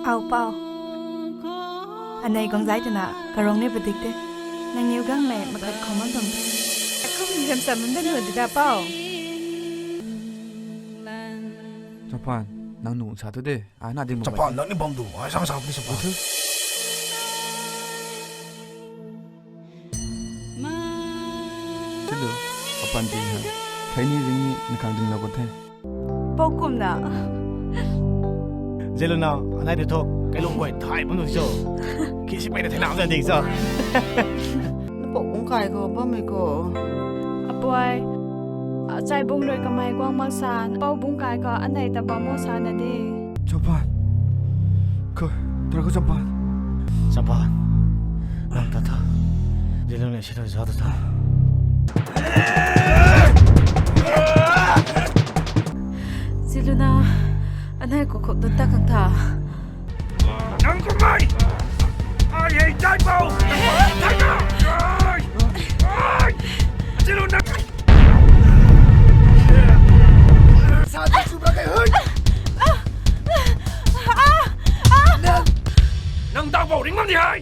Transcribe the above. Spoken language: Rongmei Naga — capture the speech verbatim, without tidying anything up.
Au pau. Anei guang zai twna karong ni padik te. Nangniw gang mei makhat khou man bam the. Akum ram sa man bam nu di da pau. Chapan, nang nu sa tu de. Ai na ding Chapan, nang ni bam du. Ai sang sa pi Chapan. Chilu, apan ding ha. Thei ni ring ni nakang ding lou ko the. Pau kumna. Zeluna, anai de thok, kai lung guay thai bam nu cho. Kisi pai na thei na za ding cho. Napou bung kai khou bammei khou. Apuai, achai bung rui kamei guang mak san, pau bung kai khou anei ta bam mo sana di. Chapan. Ko, tara ko Chapan. Chapan. Nang ta tha. Zeluna si ta za ta tha. Zeluna, anei khou khop tun ta khang tha. Nang kumei! Ai hei dai bau! Thai na! Ai! Ai! Zeluna! Sa ta chu bra kai hui! Nang, nang dau bau ring mam ni hai!